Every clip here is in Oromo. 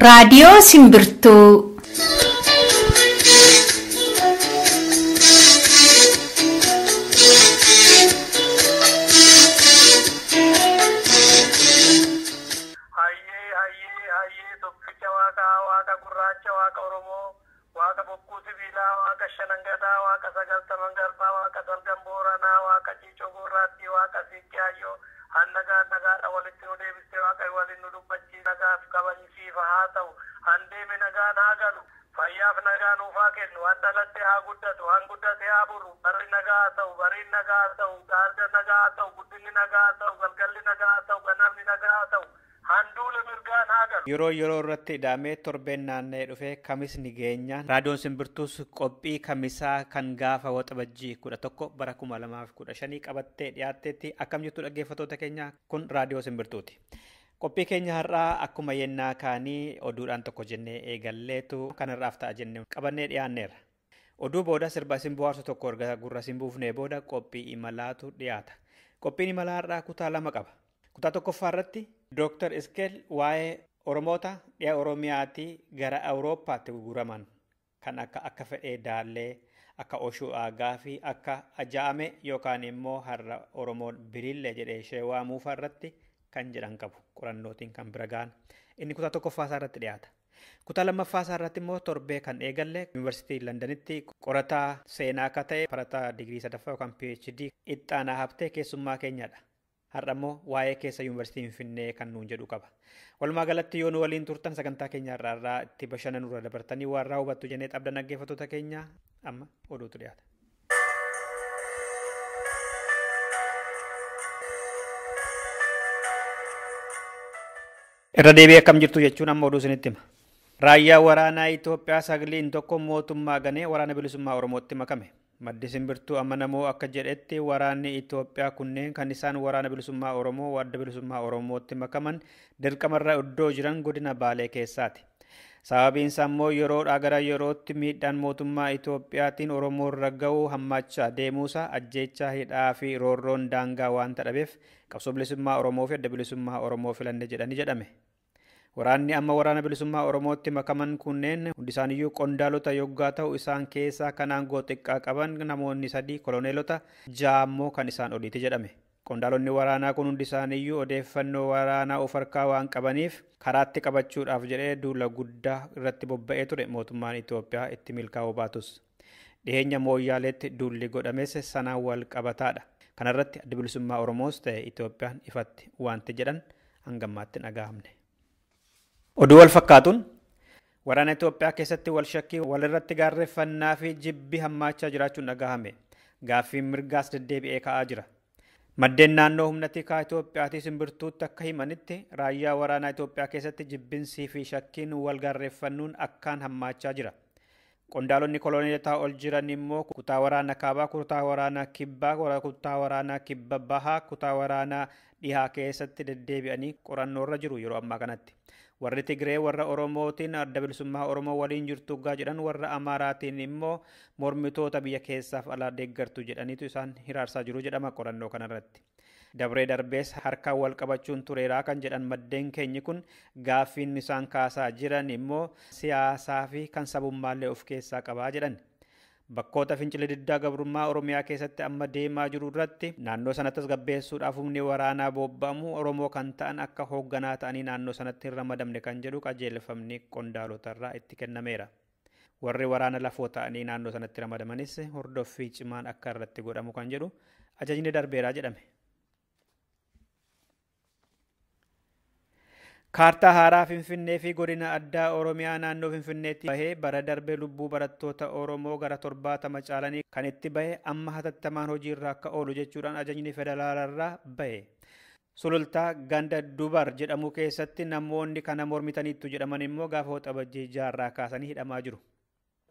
Raadiyoo Simbirtuu. Hayyee hayyee hayyee, tokkicha Waaqaa, Waaqa gurraacha, Waaqa Oromoo, Waaqa bokkuu sibiilaa, Waaqa shanangadaa, Waaqa sagaltaman garbaa, Waaqa salgan booranaa, Waaqa ciicoo gurraattii, Waaqa siiqqee hayyoo, hannagaa nagaadha walitti nu deebistee, Waaqa waliin nu dubbachii, nagaaf kabajisiifa haa ta'u, handeeme nagaan haa galu, fayyaaf nagaa nuufaa kennu, han dhalatte haa guddatu, han guddate haa buru, barri nagaa haa ta'u, bariin nagaa haa ta'u, gaarda nagaa haa ta'u, guddinni nagaa haa ta'u, galgalli nagaa haa ta'u, ganamni nagaa haa ta'u, handuula mirgaan haa galu. Yeroo yeroo irratti hidhamee torbeen naanna'ee dhufee kamisni geenyaan Raadiyoon Simbirtuus qophii kamisaa kan gaafa Waxabajjii 11 bara 2015 qabattee dhiyaatteetti. Akkam jirtu dhaggeeffattoota keenya? Kun Raadiyoo Simbirtuuti. Qophii keenya har'aa akkuma yennaa kaanii oduudhaan tokko jennee eegalleetu kanarraaf ta'a jennee qabannee dhiyaanneerra. Oduu booda sirba isin bohaarsu tokko erga gurra isin buufnee booda qophii imalaatu dhiyaata. Qophiin imalaa har'aa kutaa lama qaba. Kutaa tokkoffaa irratti Dr. Iskeel waa'ee Oromoota dhiha Oromiyaatii gara Awurooppaatti gurguraman kan akka Fedhee Daallee, akka Oshuu Aagaa fi akka Ajaa'ame yookaan immoo har'a Oromoon Bilillee jedhee ishee waamuufa irratti kan jedhan qabu qorannootiin kan bira ga'an. Inni kutaa tokkoffaa isaa irratti dhiyaata. Kutaa lammaffaa isaa irratti immoo torbee kan eegalle Yuunivarsiitii Londanitti qorataa seenaa akka ta'e barataa digirii sadaffaa yookaan PhD Ittaanaa Habtee keessummaa keenyadha. Har'a immoo waa'ee keessa Yuunivarsiitii Finfinnee kan nuun jedhu qaba. Walumaa galatti yoo nu waliin turtan sagantaa keenya irraa itti bashannanurra dabartanii waan irraa hubattu jennee qabdan dhaggeeffattoota keenya, amma oduutu dhiyaata. Irra deebi'ee akkam jirtu jechuun amma oduu isinitti hima. Raayyaa waraanaa Itoophiyaa sagliin tokko mootummaa ganee Waraana Bilisummaa Oromootti makame. Maddi Simbirtuu amanamoo akka jedhetti waraanni Itoophiyaa kunneen kan isaan Waraana Bilisummaa Oromoo Adda Bilisummaa Oromootti makaman dirqamarra iddoo jiran godina Baalee keessaati. Sababiin isaa immoo yeroodhaa gara yerootti miidhaan mootummaa Itoophiyaatiin Oromoo irra ga'uu hammaachaa deemuusaa, ajjeechaa, hidhaa fi roorroon daangaa waan dhabeef qabsoo bilisummaa Oromoo fi Adda Bilisummaa Oromoo filanne jedhanii jedhame. Waraanni amma Waraana Bilisummaa Oromootti makaman kunneen hundi isaaniiyyuu qondaalota yoggaa ta'u, isaan keessaa kan aangoo xiqqaa qaban namoonni sadii koloneelota, ja'a immoo kan isaan oliiti jedhame. Qondaalonni waraanaa kun hundi isaaniiyyuu odeeffannoo waraanaa of harkaa waan qabaniif karaatti qabachuudhaaf jedhee duula guddaa irratti bobba'ee ture mootummaan Itoophiyaa itti milkaa'uu baatus. Dhiheenya Mooyyaaleetti duulli godhames sanaan wal qabataadha. Kanarratti Adda Bilisummaa Oromoos ta'e Itoophiyaan ifatti wanti jedhan hangammaatti hin dhaga'amne. Oduu wal fakkaatuun waraana Itoophiyaa keessatti wal shakkii, walirratti gaarreeffannaa fi jibbi hammaachaa jiraachuun dhagahame. Gaaffiin mirgaas deddeebi'ee ka'aa jira. Maddeen naannoo humna tikaa Itoophiyaatii Simbirtuutti akka himanitti raayyaa waraanaa Itoophiyaa keessatti jibbinsii fi shakkiin wal gaarreeffannuun akkaan hammaachaa jira. Qondaalonni koloneelotaa ol jiran immoo kutaa waraanaa kaabaa, kutaa waraanaa kibbaa, kutaa waraanaa kibba bahaa, kutaa waraanaa dhihaa keessatti deddeebi'anii qorannoorra jiru yeroo ammaa kanatti. Warri Tigree warra Oromootiin Adda Bilisummaa Oromoo waliin jirtu gaa jedhan, warra Amaaraatiin immoo mormitoota biyya keessaaf alaa deeggartu jedhaniitu isaan hiraarsaa jiru jedhama qorannoo kanarratti. Dabree darbees harkaan wal qabachuun tureeraa kan jedhan maddeen keenyi kun, gaaffiin isaan kaasaa jiran immoo siyaasaa fi kan sabummaallee of keessaa qabaa jedhan. Bakkoota fincila diddaa gabrummaa Oromiyaa keessatti amma deemaa jiru irratti naannoo sanatti tasgabbeessuudhaaf humni waraanaa bobba'amu Oromoo kan ta'an akka hoogganaa ta'anii naannoo sanatti hin ramadamne kan jedhu qajeelfamni qondaalotarraa itti kennameera. Warri waraana lafoo ta'anii naannoo sanatti ramadamanis hordoffii cimaan akka irratti godhamu kan jedhu ajajni darbeeraa jedhame. Kaartaa haaraa Finfinnee fi godina addaa Oromiyaa naannoo Finfinneetti bahee bara darbe lubbuu barattoota Oromoo gara 70 caalanii kan itti bahe amma hatattamaan hojiirra akka oolu jechuudhaan ajajni federaalarraa bahe. Sulultaa ganda Dubar jedhamu keessatti namoonni kana mormitaniittu jedhaman immoo gaafa Waxabajjii jaarraa kaasanii hidhamaa jiru.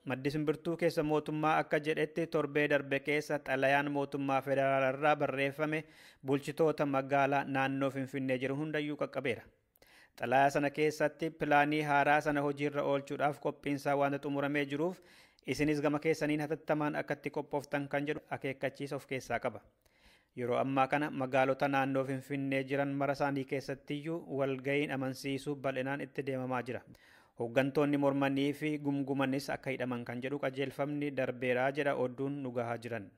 Maddi Simbirtuu keessa mootummaa akka jedhetti torbee darbe keessa xalayaan mootummaa federaalarraa barreeffame bulchitoota magaalaa naannoo Finfinnee jiru hundayyuu qaqqabeera. Xalayaa sana keessatti pilaanii haaraa sana hojiirra oolchuudhaaf qophiinsaa waanta xumuramee jiruuf isinis gama keessaniin hatattamaan akka itti qophooftan kan jedhu akeekkachiisa of keessaa qaba. Yeroo ammaa kana magaalota naannoo Finfinnee jiran mara isaanii keessattiyyuu walga'iin amansiisuu bal'inaan itti deemamaa jira. Hooggantoonni mormanii fi gumgumanis akka hidhaman kan jedhu qajeelfamni darbeeraa jedha oduun nu gahaa jiran.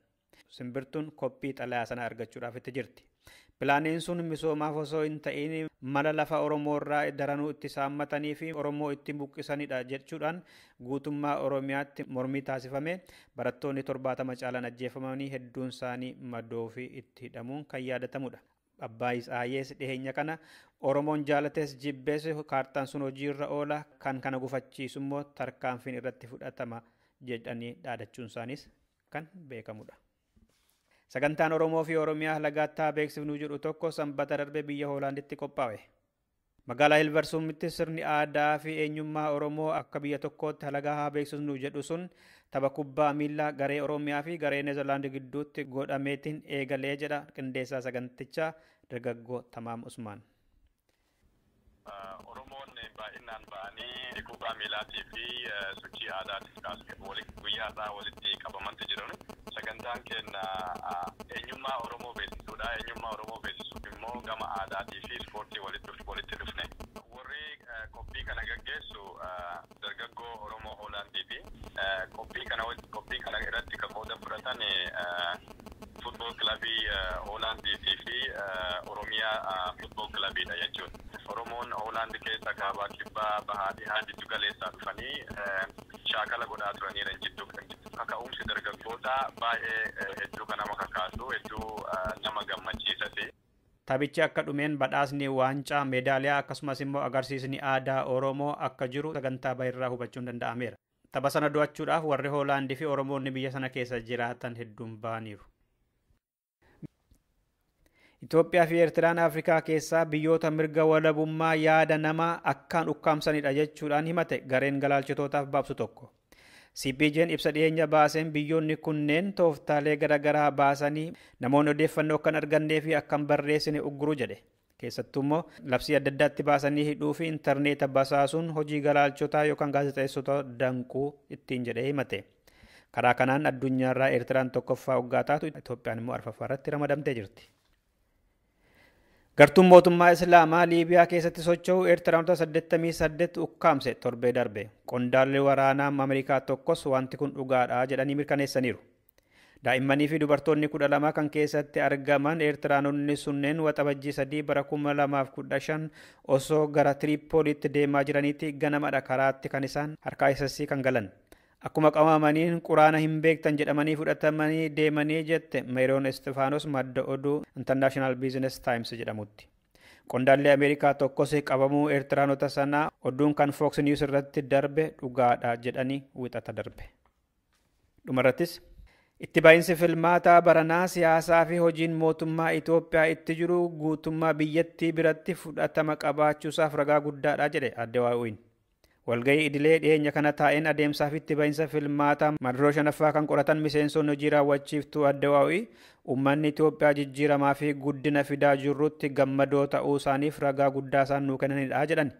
Simbirtuun koppii xalayaa sana argachuudhaaf itti jirti. Pilaaniin sun misoomaaf osoo hin ta'in mala lafa Oromoo irraa daranuu itti saammatanii fi Oromoo itti buqqisanidha jechuudhaan guutummaa Oromiyaatti mormii taasifame barattoonni 70 caalan ajjeefamanii hedduun isaanii madoo fi itti hidhamuun kan yaadatamudha. Abbaa Isaayyees dhiheenya kana Oromoon jaalates jibbees kaartaan sun hojiirra oola kan kana gufachiisu immoo tarkaanfiin irratti fudhatama jedhanii dhaadachuun isaaniis kan beekamudha. Sagantaan Oromoo fi Oromiyaa lagaattaa beeksifnuu jedhu tokko sanbata darbe biyya Hoolaanditti qophaa'e. Magaalaa Hilvarsuumitti sirni aadaa fi eenyummaa Oromoo akka biyya tokkootti halagaa haa beeksisnu jedhu sun tapha kubbaa miillaa garee Oromiyaa fi garee Neezerlaand gidduutti godhameetiin eegalee jedha qindeessaa sagantichaa dargaggoo Tamaam Usmaan. Oromoon baay'inaan ba'anii kubbaa miilaatii fi sochii aadaatiif guyyaa irraa walitti qabamantu jiran. Sagantaan keenya eenyummaa Oromoo beeksisuudha. Eenyummaa Oromoo beeksisuuf immoo gama aadaatii fi ispoortii walitti dhufne. Warri qophii kana gaggeessu dargaggoo Oromoo Hoolaandiiti. Qophii kana irratti kan qooda fudhatan futbool kilabii Hoolaandiitii fi Oromiyaa futbool kilabiidha jechuudha. Oromoon Hoolaand keessa kaabaa kibbaa bahaa dhihaa jiddu galeessaa dhufanii shaakala godhaa turaniidha jidduu. Kaka'umsi dargaggoota baay'ee hedduu kan nama kakaasu hedduu nama gammachiisati. Taphichi akka dhumeen badhaasni waancaa meedaaliyaa akkasumas immoo agarsiisni aadaa Oromoo akka jiru sagantaa bahirraa hubachuun danda'ameera. Tapha sana do'achuudhaaf warri Hoolaandii fi Oromoonni biyya sana keessa jiraatan hedduun ba'aniiru. Itoophiyaa fi Eertiraan Afrikaa keessaa biyyoota mirga walabummaa yaada namaa akkaan ukkaamsanidha jechuudhaan himate gareen galaalchitootaaf baabsu tokko. CPJ'n ibsa dhiyeenya baaseen biyyoonni kunneen tooftaalee garaagaraa baasanii namoonni odeeffannoo kan argannee fi akka hin barreessine ugguru jedhe. Keessattuu immoo labsii adda addaatti baasanii hidhuu fi intarneeta basaasuun hojii galaalchotaa yookaan gaazexeessota danquu ittiin jedhee himate. Karaa kanaan addunyaarraa Eertiraan tokkoffaa hoggaa taatu Itoophiyaan immoo arfaffaa irratti ramadamtee jirti. Gartuun mootummaa Islaamaa Liibiyaa keessatti socho'u Eertiraanota 88 ukkaamse torbee darbe. Qondaalli waraanaa Ameerikaa tokkos wanti kun dhugaadha jedhanii mirkaneessaniiru. Daa'immanii fi dubartoonni 12 kan keessatti argaman Eertiraanonni sunneen waxabajjii 3 bara 2015 osoo gara Tiriipooliitti deemaa jiraniitti ganamadha karaatti kan isaan harkaa ISIS kan galan. Akkuma qabamaniin quraana hin beektan jedhamanii fudhatamanii deemanii jette Meeroon Istifaanos madda oduu International Business Times jedhamutti. Qondaalli Ameerikaa tokkos qabamuu Eertiraanota sanaa oduun kan Fox News irratti darbe dhugaadha jedhanii wixata darbe. Dhumarrattis itti baay'insi filmaataa baranaa siyaasaa fi hojiin mootummaa Itoophiyaa itti jiru guutummaa biyyattii biratti fudhatama qabaachuusaaf ragaa guddaadha jedhe adde Waawiin. Walgahii idilee dhiyeenya kana taa'een adeemsaa fi itti bahinsa filmaataa marroo shanaffaa kan qoratan miseensonni hojii raawwachiiftuu adda waa'ii uummanni Itoophiyaa jijjiiramaa fi guddina fidaa jirrutti gammadoo ta'uu isaaniif ragaa guddaa isaan nuu kennanidha jedhan.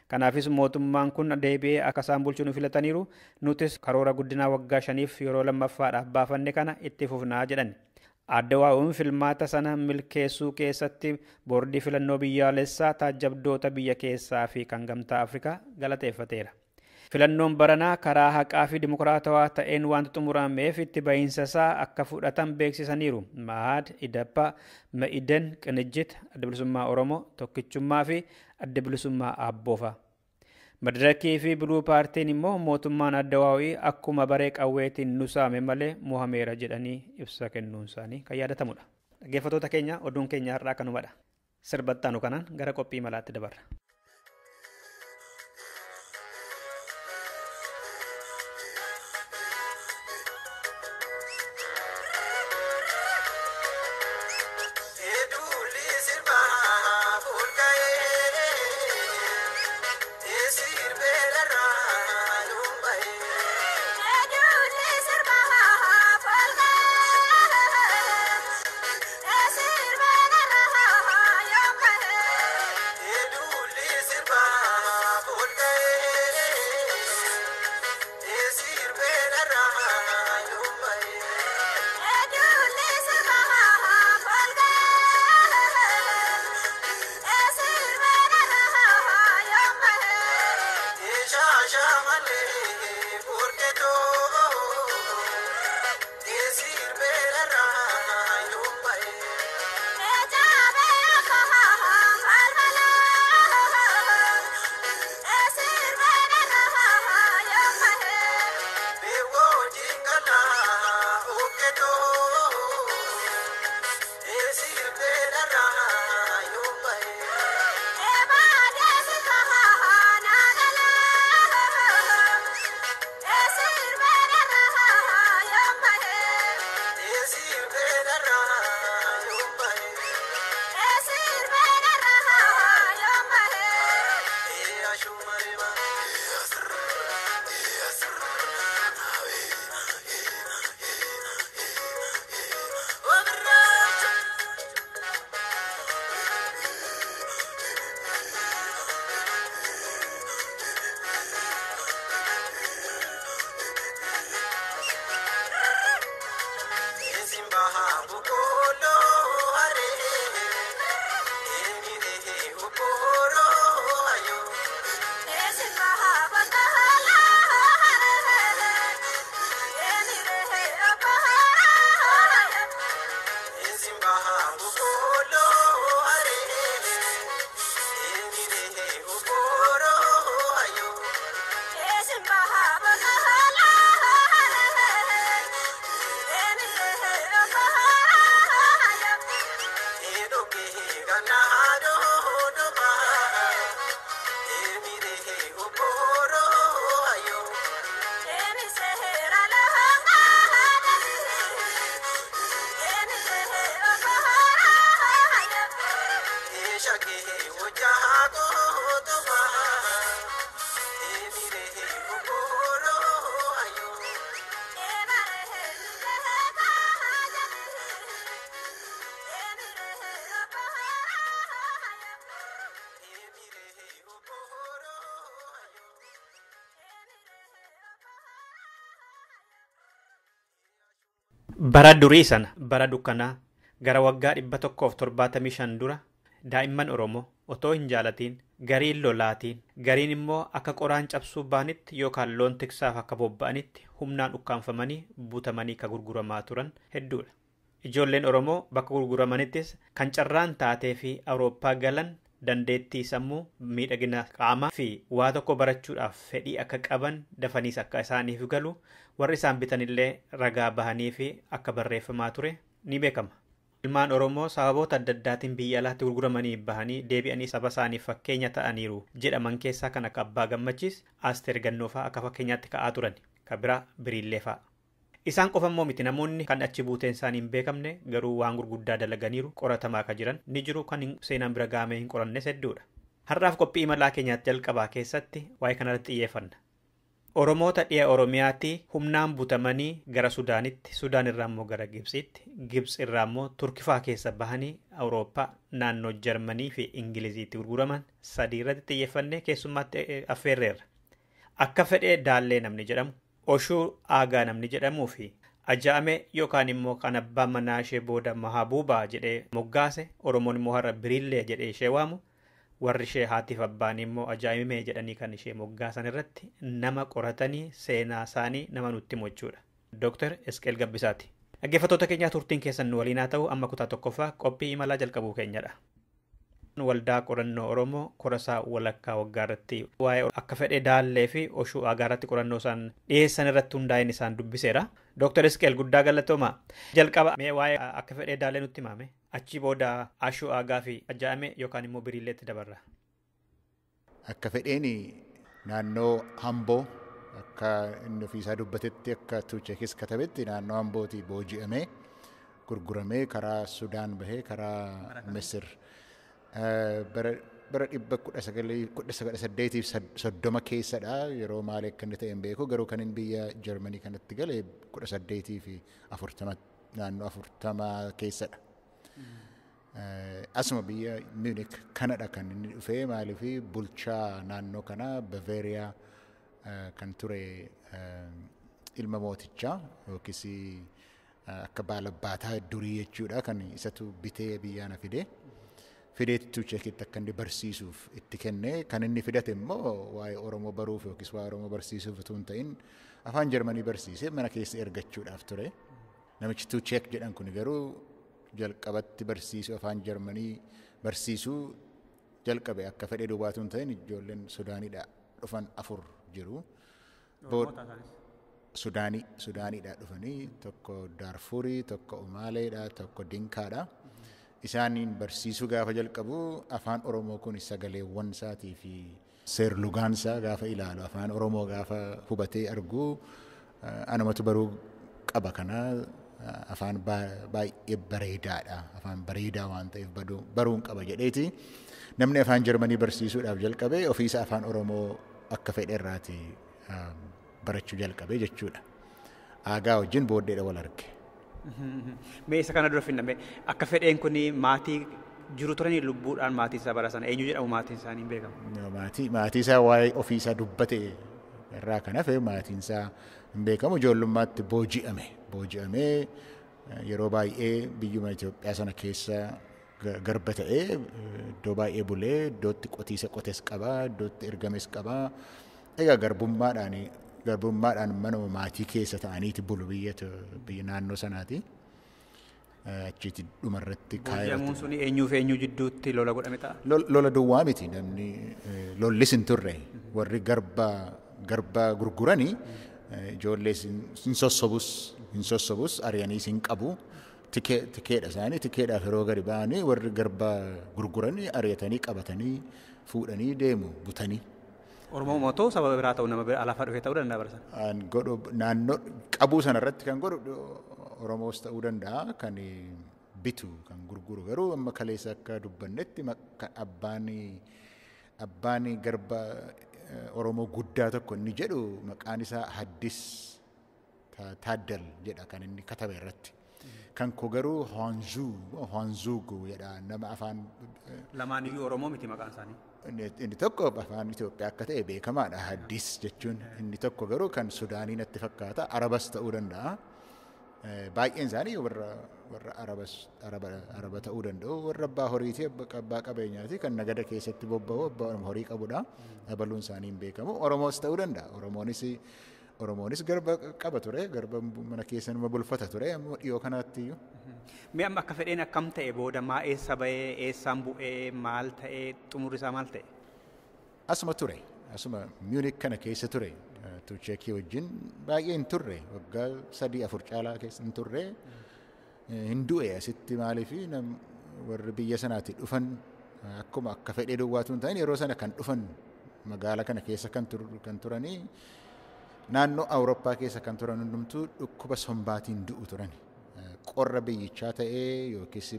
Kanaafis mootummaan kun deebi'ee akka isaan bulchu nu filataniiru nutis karoora guddinaa waggaa 5 yeroo lammaffaadhaaf baafanne kana itti fufnaa jedhan. Adda waa'uun filmaata sana milkeessuu keessatti boordii filannoo biyyaalessaa taajjabdoota biyya keessaa fi kan gamtaa Afrikaa galateeffateera. Filannoon baranaa karaa haqaa fi dimokiraatawaa ta'een wanti xumurameef itti bahiinsa isaa akka fudhatan beeksisaniiru. Mahad, Idappa, Ma'iden, Qinijjit, Adda Bilisummaa Oromoo, Tokkichummaa fi Adda Bilisummaa Abboofa. Madirakii fi Biluu Paartiin immoo mootummaan adda waa'ii akkuma baree qawweetiin nu saame malee mo'ameera jedhanii ibsa kennuun isaanii kan yaadatamudha. Dhaggeeffattoota keenya oduun keenya har'aa kanumadha. Sirbattaanu kanaan gara qophii malaatti dabarra. Edu Bara durii sana bara dukkanaa gara waggaa 175 dura daa'imman Oromoo otoo hin jaalatiin gariin lolaatiin gariin immoo akka qoraan cabsuu baanitti yookaan loon tiksaaf akka bobba'anitti humnaan ukkaanfamanii butamanii ka gurguramaa turan hedduudha. Ijoolleen Oromoo bakka gurguramanittis kan carraan taatee fi Awurooppaa galan dandeettii sammuu miidhagina qaamaa fi waa tokko barachuudhaaf fedhii akka qaban dafaniis akka isaaniif galu warri isaan bitanillee ragaa bahanii fi akka barreeffamaa ture ni beekama. Ilmaan Oromoo sababoota adda addaatiin biyya alaatti gurguramanii bahanii deebi'anii saba isaaniif fakkeenya ta'aniiru jedhaman keessaa kan akka Abbaa Gammachiis, Asteer Gannoo fa'aa akka fakkeenyaatti ka'aa turan. Kan biraa Biriillee fa'a. Isaan qofa immoo miti namoonni kan achi buuteen isaanii hin beekamne garuu waan gurguddaa dalaganiiru qoratamaa akka jiran ni jiru kan seenaan bira gahamee hin qorannes hedduudha. Har'aaf qophii imalaa keenyaatti jalqabaa keessatti waa'ee kanarratti xiyyeeffanna. Oromoota dhiya Oromiyaatti humnaan butamanii gara Sudaanitti, Sudaan irraa immoo gara Gibxiitti, Gibxi irraa immoo Turkifaa keessa bahanii Awurooppaa naannoo Jarmanii fi Ingiliziitti gurguraman sadii irratti xiyyeeffannee keessummaatti affeerreerra. Akka fedhee Daallee namni jedhamu, Oshuu Aagaa namni jedhamuu fi Ajaa'ame yookaan immoo kan abbaan manaa ishee booda Mahabuubaa jedhee moggaase, Oromoon immoo har'a Biriillee jedhee ishee waamu, warri ishee haatiif abbaan immoo ajaa'imee jedhanii kan ishee moggaasan irratti nama qoratanii seenaa isaanii nama nutti himu jechuudha. Dooktar Isqeel Gabbisaati. Dhaggeeffattoota keenyaa turtiin keessan nu waliin haa ta'u amma kutaa tokkoffaa qophii imalaa jalqabuu keenyadha. Waldaa qorannoo Oromoo korasaa walakkaa waggaa irratti waa'ee akka fedhee Daallee fi Oshuu Aagaa irratti qorannoo isaan dhiyeessan irratti hundaa'een isaan dubbiseera. Dooktar Isqeel guddaa galatooma. Jalqaba mee waa'ee akka fedhee Daallee nutti himame. Achi booda Oshuu Aagaa fi Ajaa'ame yookaan immoo Biriilleetti dabarra. Akka fedheen naannoo Hamboo akka inni ofiisaa dubbatetti akka Tuucheekis katabetti naannoo Hambootii booji'amee gurguramee karaa Sudaan bahee karaa Misir bara 1930 keessadha yeroo maal akka inni ta'e hin beeku garuu kan inni biyya Jarmanii kanatti gale 1840 naannoo 40 keessadha. Asuma biyya Munich kanadha kan inni dhufee maaliif bulchaa naannoo kanaa Bavaariyaa kan ture ilma mootichaa yookiis akka baalabbaataa durii jechuudha kan isatu bitee biyyaana fide. Fideetti Tuucheekitti akka inni barsiisuuf itti kenne kan inni fidate immoo waa'ee Oromoo baruuf yookiis waa'ee Oromoo barsiisuuf utuu hin ta'in afaan Jarmanii barsiisee mana keessa ergachuudhaaf ture. Namichi Tuucheek jedhan kun garuu jalqabatti barsiisuu afaan Jarmanii barsiisuu jalqabe akka fedhee duwwaatu hin ta'in ijoolleen Sudaaniidhaa dhufan 4 jiru. Sudaaniidhaa dhufanii tokko Daarfurii, tokko Umaaleedhaa, tokko Dinkaadhaa. Isaaniin barsiisuu gaafa jalqabu afaan Oromoo kun sagaleewwan isaatii fi seerlugaan isaa gaafa ilaalu afaan Oromoo gaafa hubatee argu anumatu baruu qaba kana afaan baay'ee bareedaadha afaan bareedaa waan ta'eef baruun qaba jedheeti namni afaan Jarmanii barsiisuudhaaf jalqabe ofiisa afaan Oromoo akka fedhe irraati barachuu jalqabe jechuudha. Aagaa wajjin booddeedha wal arge. Mee isa kana dura finname akka fedheen kun maatii jiru turanii lubbuudhaan maatii isaa bara sana eenyu jedhamu maatiin isaanii hin beekamu. Maatii isaa waa'ee ofiisaa dubbate irraa kan hafe maatiin isaa hin beekamu ijoollummaatti booji'amee Yeroo baay'ee biyyuma Itoophiyaa sana keessa garba ta'ee iddoo baay'ee bulee iddootti qotiisa qotes qabaa, iddootti ergames qabaa. Egaa garbummaadhaan manuma maatii keessa ta'aniiti bulu biyya naannoo sanaati. Achitti dhumarratti Booji'amuun suni eenyuu fi eenyuu jidduutti lola godhame ta'a? Lola duwwaa miti, namni lollis hin turre. Warri garba gurguranii ijoollee hin sossobus ari'aniis hin qabu. Tikeedha isaanii, tikeedhaaf yeroo gadi ba'anii warri garba gurguranii ari'atanii qabatanii fuudhanii deemu butanii. Oromoo moo saba biraa ta'u nama alafaa dhufee ta'uu danda'a bara sana? Godhu naannoo qabuu sanarratti kan godhu Oromoos ta'uu danda'a, kan bitu kan gurguru garuu amma kaleessa akka dubbannetti abbaan garba Oromoo guddaa tokko inni jedhu maqaan isaa Haddis Taaddal jedha kan inni katabe irratti. Kan koo garuu Hoanzuugu jedha nama afaan. Lamaaniyyuu Oromoo miti maqaan isaanii. Inni tokko afaan Itoophiyaa akka ta'e beekamaadha Haddis jechuun. Inni tokko garuu kan Sudaanii natti fakkaata, Arabas ta'uu danda'a. Baay'een isaanii warra Araba ta'uu danda'u, warra abbaa horiiti, abbaa qabeenyaati, kan nagada keessatti bobba'u, abbaa horii qabudha. Abaluun isaanii hin beekamu. Oromoos ta'uu danda'a. Oromoonis garba qaba ture, garba mana keessa nama bulfata ture, ammoo dhiyoo kanaatti iyyuu. Mee amma akka fedheen akkam ta'e booda maa eessa ba'ee, eessaan bu'ee, maal ta'ee, xumurri isaa maal ta'e? Asuma ture, asuma Munich kana keessa ture. Tuucheekii wajjin baay'ee hin turre, waggaa 3-4 caalaa keessa hin turre. Hin du'e asitti maaliif warri biyya sanaatti dhufan akkuma akka fedhee duwwaatu hin ta'in yeroo sana kan dhufan magaala kana keessa kan turanii naannoo Awurooppaa keessa kan turan hundumtuu dhukkuba sombaatiin du'u turan. Qorra biyyichaa ta'ee yookiis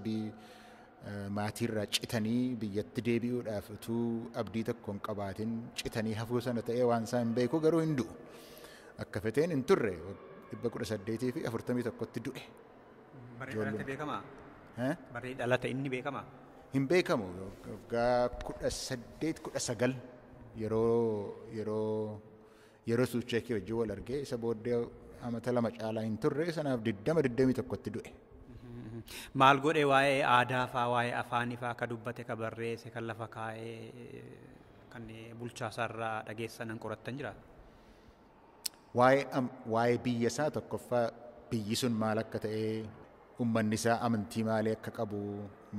maatiirraa citanii biyyatti deebi'uudhaaf utuu abdii tokko hin qabaatin citanii hafuu sana ta'ee waan isaa hin beeku garuu hin du'u. Akka feteen hin turre 1841tti du'e. Barree dhalate beekamaa? Barree dhalate inni beekamaa? Hin beekamu. Waggaa 18-19 yeroo Tuucheekii wajjin wal argee isa booddee amata 2 caalaa hin turre, sanaaf 20-21tti du'e. Maal godhe waa'ee aadaa faa, waa'ee afaanii faa ka dubbate, ka barreesse, kan lafa kaa'ee, kan bulchaasaarraa dhageessan qorattan jira? Waa'ee biyya isaa tokkoffaa biyyi sun maal akka ta'e, uummanni isaa amantii maalii akka qabu,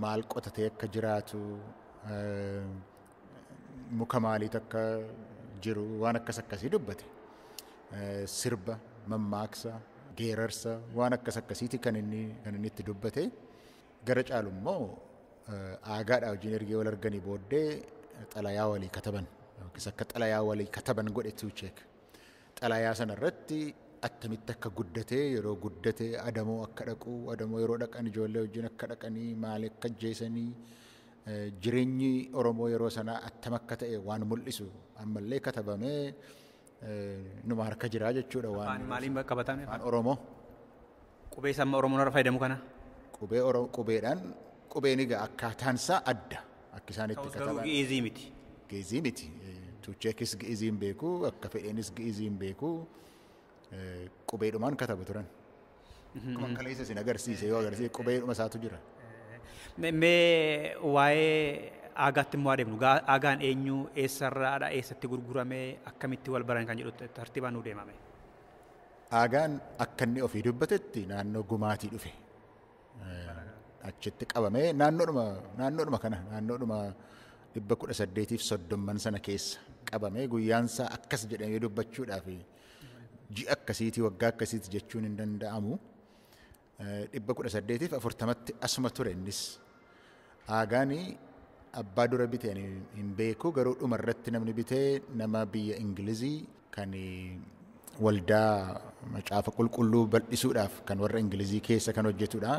maal qotatee akka jiraatu, muka maaliitu akka jiru waan akkas akkasii dubbate. Sirba, mammaaksa, geerarsa waan akkas akkasiiti kan inni itti dubbate. Gara caalu immoo aagaadhaa wajjin ergee wal arganii booddee xalayaa walii kataban yookiis akka xalayaa walii kataban godhe Tuucheek. Xalayaa sanarratti attamitti akka guddatee yeroo guddatee adamoo akka dhaqu, adamoo yeroo dhaqan ijoollee wajjin akka dhaqanii maal akka ajjeesanii jireenyi Oromoo yeroo sanaa attam akka ta'e waan mul'isu ammallee katabamee numa harka jiraa jechuudha. Waan maaliin qabatame? Afaan Oromoo. Qubee samma Oromoon irra fayyadamu kana? Qubee Oromoo qubeedhaan qubeen egaa akkaataan isaa adda akka isaan itti kataban. Garuu Gi'izii miti. Gi'izii miti. Tuucheekis Gi'izii hin beeku, akka fedheenis Gi'izii hin beeku, qubeedhumaan katabu turan. Akkuma kaleessa isin agarsiise yoo agarsiise qubeedhuma isaatu jira. Mee waa'ee aagaatti immoo adeemnu. Aagaan eenyu, eessarraadha, eessatti gurgurame, akkamitti wal baran kan jedhu tartiibaan nuu deemame. Aagaan akka inni ofii dubbatetti naannoo Gumaatii dhufe. Achitti qabamee naannoodhuma kana naannoodhuma 1830 sana keessa qabamee guyyaan isaa akkas jedhamee dubbachuudhaaf ji'a akkasiitii waggaa akkasiiti jechuun hin danda'amu. 1840tti asuma ture innis. Aagaani abbaa dura bitee hin beeku garuu dhumarratti namni bitee nama biyya Ingilizii kan waldaa macaafa qulqulluu bal'isuudhaaf kan warra Ingilizii keessa kan hojjetudha.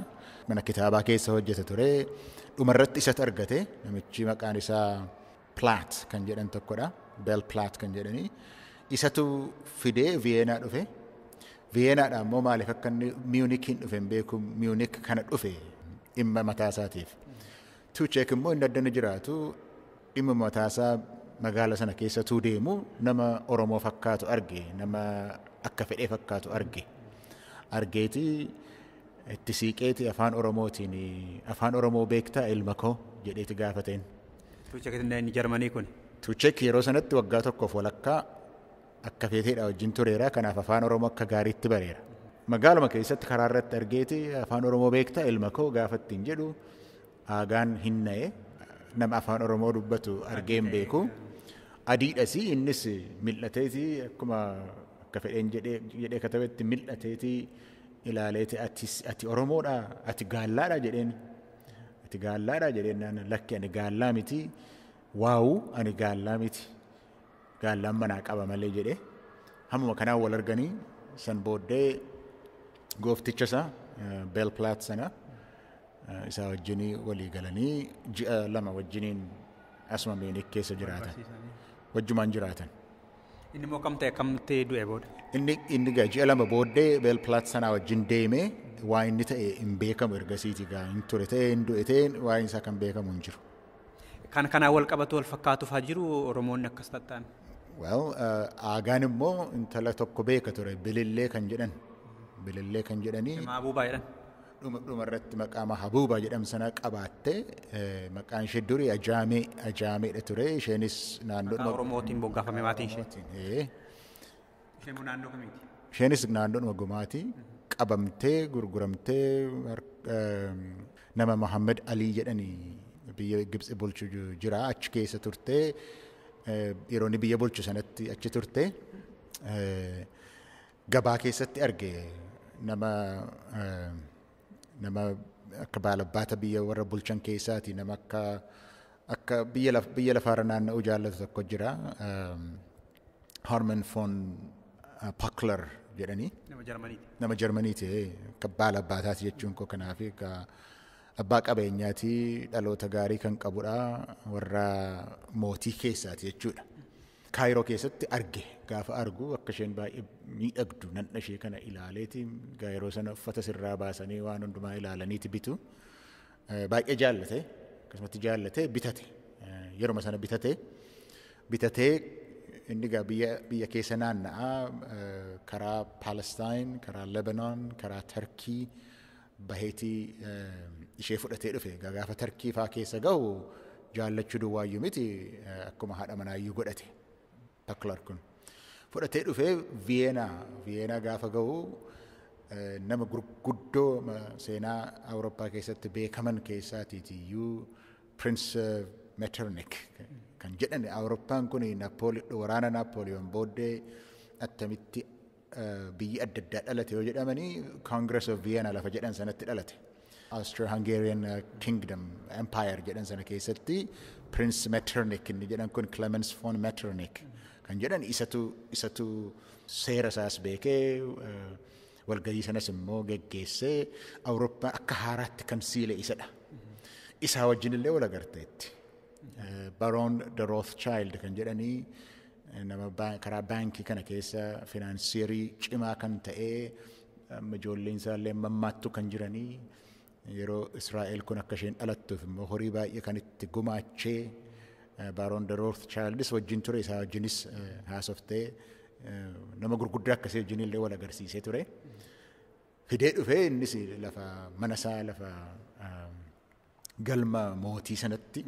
Mana kitaabaa keessa hojjeta ture. Dhumarratti isatu argate. Namichi maqaan isaa Platt kan jedhan tokkodha. Bell Platt kan jedhani. Isatu fidee Viyeenaa dhufe. Viyeenaadha immoo maaliif akka inni Miyunikiin dhufe hin beeku. Miyunik kana dhufe dhimma mataa isaatiif. Tuucheek immoo inni addana jiraatu dhimma mataasaa magaala sana keessatuu deemu nama Oromoo fakkaatu arge, nama akka fedhee fakkaatu arge. Argeeti Itti siiqeeti afaan Oromootiin afaan Oromoo beektaa ilma koo jedheeti gaafateen. Tuuchek inni Jarmanii kun. Tuuchek yeroo sanatti waggaa tokkoof walakkaa akka feeteedha wajjin tureera. Kanaaf afaan Oromoo akka gaariitti bareera. Magaaluma keessatti karaa irratti argeeti afaan Oromoo beektaa ilma koo gaafa ittiin jedhu aagaan hin na'e nama afaan Oromoo dubbatu argee hin beeku. Adiidhas innis mil'ateeti akkuma akka fedheen jedhee katabetti mil'ateeti ilaaleeti ati Oromoodha ati gaallaadha jedheen. Ati gaallaadha jedheen lakki ani gaallaa miti waawu ani gaallaa miti gaallaan manaa qaba malee jedhee. Hammuma kanaan wal arganii san booddee goofticha isaa Beel Plaat sana isaa wajjinii walii galanii ji'a 2 wajjiniin asuma Miinik keessa jiraatan. Wajjumaan jiraatan. Inni immoo kam ta'e akkamitti du'e booda? Inni gaa ji'a 2 booddee Beel Plaat sanaa wajjin deemee waa inni ta'e hin beekamu ergasiiti gaa hin ture ta'e hin du'e ta'e waa'een isaa kan beekamu hin jiru. Kan kanaan wal qabatu wal fakkaatu fa'aa jiru Oromoonni akkas tatta'an. Well, aagaan immoo intala tokko beeka ture Bilillee kan jedhan. Bilillee kan jedhanii. Mahabuubaa jedhan. Dhuma irratti maqaa Mahabuubaa jedhamu sana qabaattee maqaan ishee durii Ajaameedha ture. Isheenis naannoo Maqaa Oromootiin moggaafame maatiin ishee. Isheen immoo naannoo kamiiti? Isheenis naannoodhuma Gumaati. Qabamtee gurguramtee nama Mohammed Alii jedhanii biyya Gibxi bulchu jira achi keessa turtee yeroo inni biyya bulchu sanatti achi turtee gabaa keessatti arge nama akka baalabbaata biyya warra bulchan keessaati nama akka biyya lafaarra naanna'uu jaallatu tokko jira. Harman von Pakler jedhanii. Nama Jarmaniiti. Nama Jarmaniiti akka baalabbaataati jechuun koo kanaaf abbaa qabeenyaati dhaloota gaarii kan qabudha warra mootii keessaati jechuudha. Kaayiroo keessatti arge gaafa argu akka isheen baay'ee miidhagdu nanna ishee kana ilaaleeti yeroo sana uffata sirraa baasanii waan hundumaa ilaalaniiti bitu. Baay'ee jaallate akkasumatti jaallate bitate yeruma sana bitatee inni gaa biyya keessa naanna'aa karaa Palestine, karaa Lebanon, karaa Turkii baheetii ishee fudhatee dhufe. Gaafa Turkii faa keessa gahu jaallachuu duwwaayyuu miti akkuma haadha manaayyuu godhate. Paklar kun fudhatee dhufee Viyeenaa gaafa gahu nama gurguddoo seenaa Awurooppaa keessatti beekaman keessaatiiyyuu Prince Metternich kan jedhan Awurooppaan kun waraana Naappooliyoon booddee attamitti biyyi adda addaa dhalate yoo jedhamanii Congress of Vienna lafa jedhan sanatti dhalate. Austro-Hungarian Kingdom Empire jedhan sana keessatti Prince Metternich inni jedhan kun Clemens von Metternich kan jedhan isatu seera isaas beekee walgahii sanas immoo geggeessee Awurooppaa akka haaraatti kan siile isadha. Isaa wajjin illee wal agarteetti. Baron de Rothschild kan jedhanii nama karaa baankii kana keessa finansiyerii cimaa kan ta'ee ijoolleen isaallee mammaattu kan jiranii yeroo Israa'el kun akka isheen dhalattuuf immoo horii baay'ee kan itti gumaachee Baron de Rothschildis wajjin ture isaa wajjinis haasoftee nama gurguddaa akkasii wajjin illee wal agarsiisee ture. Fidee dhufee innis lafa mana isaa lafa galma mootii sanatti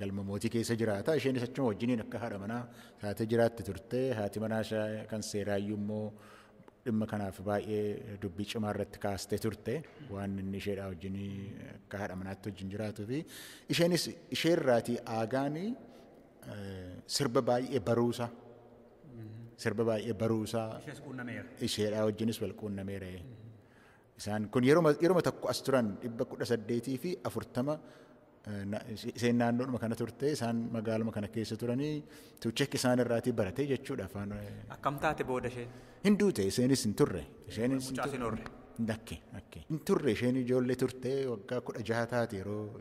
galma mootii keessa jiraata. Isheenis achuma wajjiniin akka haadha manaa taatee jiraatti turte. Haati manaa ishee kan seeraayyuu immoo dhimma kanaaf baay'ee dubbii cimaa irratti kaastee turte. Waan inni isheedhaa wajjin akka haadha manaatti wajjin jiraatuu fi isheenis isheerraatii aagaanii sirba baay'ee baruusaa. Sirba baay'ee baruusaa. Isheedhaa wajjinis wal quunnameera. Isaan kun yeroo tokko as turan 1840 isheen naannoodhuma kana turte isaan magaaluma kana keessa turanii Tuuchek isaan irraatii barate jechuudha afaan. Akkam taate booda isheen? Hin duute isheenis hin turre. Isheenis hin turre. Nakke nakke. Hin turre isheen ijoollee turte waggaa 16 taati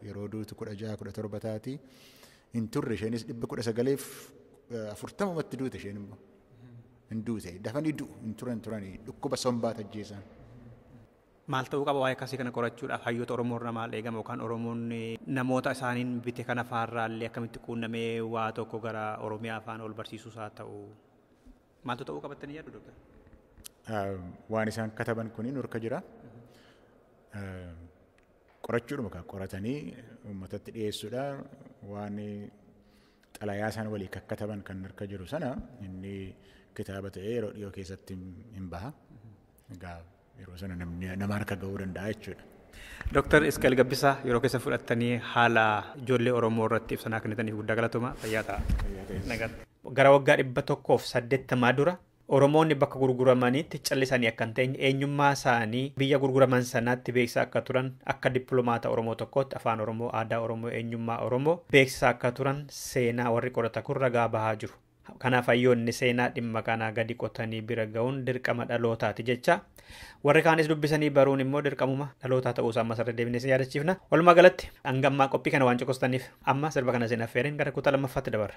yeroo duutu 16 17 taati. Hin turre isheenis 1940 duute isheen immoo. Hin duute dafanii du'u hin turan turanii dhukkuba sombaa tajjeessan. Maal ta'uu qaba waa'ee akkasii kana qorachuudhaaf hayyoota Oromoo irraa maal eegama yookaan Oromoonni namoota isaaniin bite kana faarraallee akkamitti quunnamee waa tokko gara Oromiyaa afaan ol barsiisuus haa ta'u maaltu ta'uu qabattanii yaaddu Dooktar? Waan isaan kataban kuni nurka jira. Qorachuudhuma kan qoratanii uummatatti dhiyeessuudha. Waan xalayaa isaan walii kakkataban kan harka jiru sana inni kitaaba ta'ee yeroo dhiyoo keessatti hin baha. Egaa yeroo sana nama harka ga'uu danda'a jechuudha. Dooktar Isqeel Gabbisaa yeroo keessa fudhattanii haala ijoollee Oromoo irratti ibsanaa kennitaniif guddaa galatooma. Fayyaa ta'a. Gara waggaa 180 dura Oromoonni bakka gurguramanitti callisanii akka hin teenye eenyummaa isaanii biyya gurguraman sanaatti beeksisaa akka turan akka dippiloomaata Oromoo tokkootti afaan Oromoo, aadaa Oromoo, eenyummaa Oromoo beeksisaa akka turan seenaa warri qorata kun ragaa bahaa jiru. Kanaaf hayyoonni seenaa dhimma kanaa gadi qotanii bira ga'uun dirqama dhalootaati jecha. Warri kaanis dubbisanii baruun immoo dirqamuma dhalootaa ta'uusaa ammas irra deebinee isin yaadachiifna. Walumaa galatti hanga ammaa qophii kana waan cokostaniif amma sirba kana isin affeereen gara kutaa lammaffaatti dabarra.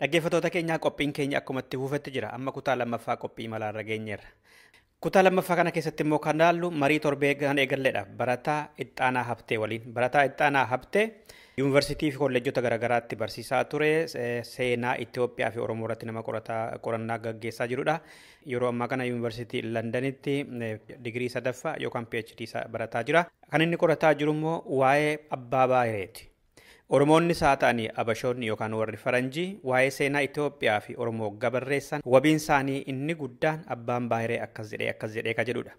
Dhaggeeffattoota keenyaa qophiin keenya akkuma itti fufetti jira. Amma kutaa lammaffaa qophii imalaarra geenyeerra. Kutaa lammaffaa kana keessatti immoo kan ilaallu marii torbee kan eegalleedha. Barataa Ittaanaa Habtee waliin. Barataa Ittaanaa Habtee yuunivarsiitii fi kolleejjota garaagaraatti barsiisaa ture. Seenaa Itoophiyaa fi Oromoo irratti nama qorannaa gaggeessaa jirudha. Yeroo ammaa kana yuunivarsiitii Londanitti digirii sadaffaa yookaan PhD barataa jira. Kan inni qorataa jiru immoo waa'ee Abbaa Baahireeti. Oromoonni isaa ta'anii Abashoonni yookaan warri Faranjii waa'ee seenaa Itoophiyaa fi Oromoo gabarreessan wabiin isaanii inni guddaan Abbaan Baahiree akkas jedhee ka jedhudha.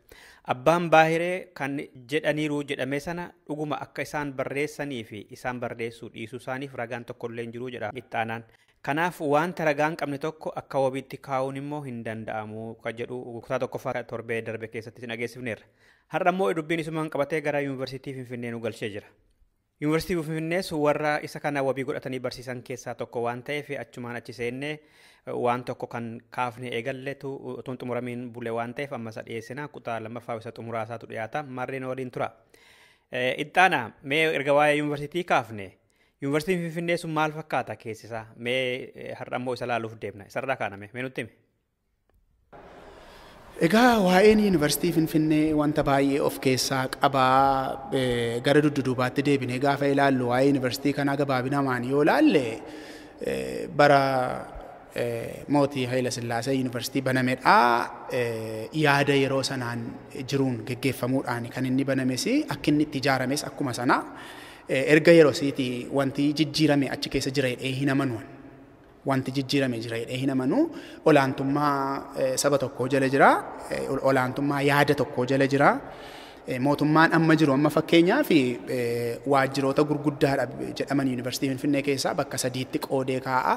Abbaan Baahiree kan jedhaniiru jedhame sana dhuguma akka isaan barreessanii fi isaan barreessuu dhiisuu isaaniif ragaan tokkollee hin jiru jedha Ittaanaan. Kanaaf wanta ragaan qabne tokko akka wabiitti kaa'uun immoo hin danda'amu ka jedhu kutaa tokkoffaa torbee darbe keessatti isin dhageessifneerra. Har'a immoo dubbiin isumaan qabatee gara yuunivarsiitii Finfinnee nu galchee jira. Yuunivarsiitii Finfinnees warra isa kana wabii godhatanii barsiisan keessaa tokko waan ta'eef achumaan achi seennee waan tokko kan kaafne eegalletu utuun xumuramiin bule waan ta'eef amma isa dhiyeessina kutaa lammaffaa isa xumuraa isaatu dhiyaata marreen waliin tura. Ittaanaa mee erga waa'ee yuunivarsiitii kaafne yuunivarsiitiin Finfinnee sun maal fakkaata keessisaa mee har'a immoo isa laaluuf deemna isarraa kaaname mee nutti himi. Egaa waa'een yuunivarsiitii Finfinnee wanta baay'ee of keessaa qabaa gara dudduubaatti deebinee gaafa ilaallu waa'ee yuunivarsiitii kanaa gabaabinaan yoo ilaalle bara mootii Haayila Sillaasee yuunivarsiitii banamedha. Yaada yeroo sanaan jiruun geggeeffamuudhaan kan inni banames akka inni itti ijaarames akkuma sana erga yeroo siiti wanti jijjiirame achi keessa jira jedhee hin amanu. Wanti jijjiirame jira jedhee hin amanu. Olaantummaa saba tokkoo jala jira. Olaantummaa yaada tokkoo jala jira. Mootummaan amma jiru amma fakkeenyaaf waajjiroota gurguddaadha jedhaman yuunivarsiitii Finfinnee keessaa bakka sadiitti qoodee kaa'a.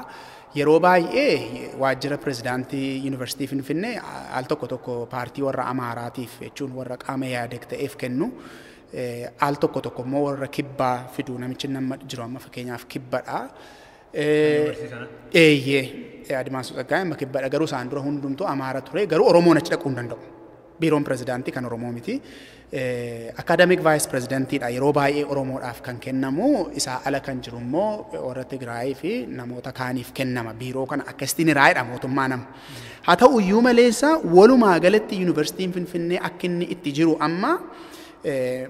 Yeroo baay'ee waajjira pirezidaantii yuunivarsiitii Finfinnee al tokko tokko paartii warra Amaaraatiif jechuun warra qaama yaadeg ta'eef kennu. Al tokko tokko immoo warra kibbaa fidu namichi nama jiru amma fakkeenyaaf kibbadha. Eeyyee Adimaasuu Tsaggaayee amma kibbadha garuu isaan dura hundumtuu Amaara ture garuu Oromoon achi dhaquu hin danda'u. Biiroon pirezidaantii kan Oromoo miti. Academic vice presidentiidha yeroo baay'ee Oromoodhaaf kan kennamu isaa ala kan jiru immoo warra Tigraayii fi namoota kaaniif kennama biiroo kana akkasitiin hiraayedha mootummaa nama. Haa ta'u iyyuu maleessa walumaa galatti yuunivarsiitiin Finfinnee akka inni itti jiru amma